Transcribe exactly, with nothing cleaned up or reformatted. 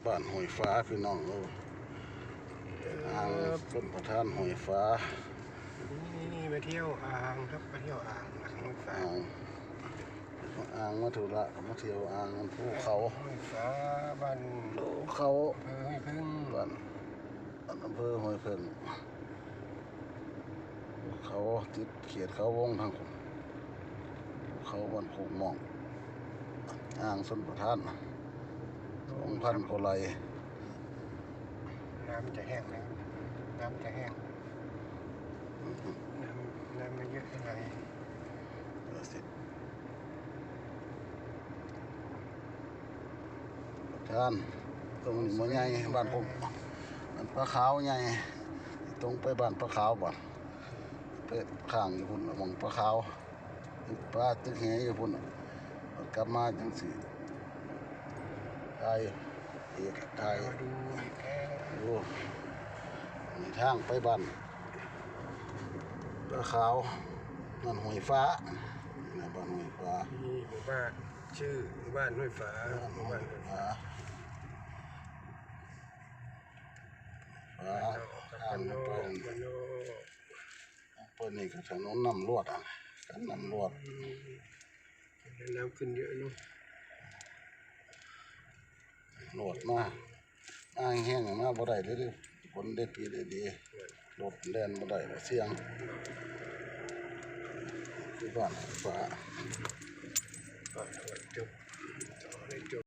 บ้านห้วยฟ้าพี่น้องเอ้ย อ่างชลประทานห้วยฟ้า นี่มาเที่ยวอ่างครับ มาเที่ยวอ่างหลังห้วยฟ้า อ่างอ่างมาธุระมาเที่ยวอ่างภูเขา ห้วยฟ้าบ้าน ภูเขา อำเภอห้วยพึ่ง บ้านบ้านอำเภอห้วยเพิ่ง เขาติดเขตเขาวงทางคน เขาบ้านโคกม่อง อ่างชลประทาน สองพันกว่าไร่ น้ำจะแห้งแล้ว น้ำจะแห้ง น้ำน้ำไม่เยอะเท่าไหร่ เดี๋ยวสิ ประทาน ตรงนี้บ่ใหญ่ บ้านพวก บ้านปลาขาวใหญ่ ตรงไปบ้านปลาขาวบ่ ไปข้างอยู่พุ่นน่ะ หม่องปลาขาว ตึกปลาตึกแหอยู่พุ่นน่ะ กลับมาจังสิถ่ายเอกถ่าย มาดูแค่ ดู มีทางไปบ้านปลาขาว บ้านห้วยฟ้า นี่นะบ้านห้วยฟ้า มีหมู่บ้านชื่อหมู่บ้านห้วยฟ้า หมู่บ้านห้วยฟ้า ฟ้า บ้านนอกครับ ทาง บ้านนอก ไป บ้านนอก เปิ้นนี่ก็ถนนน้ำลวดอ่ะ กันน้ำลวด อืมน้ำขึ้นเยอะเนาะ ลวดมามาแห้งๆมาบ่ได้เลยเด้อ ฝนได้ปีได้ดี รถแล่นบ่ได้ละเสี่ยง ที่บ้านฟ้า จบจบ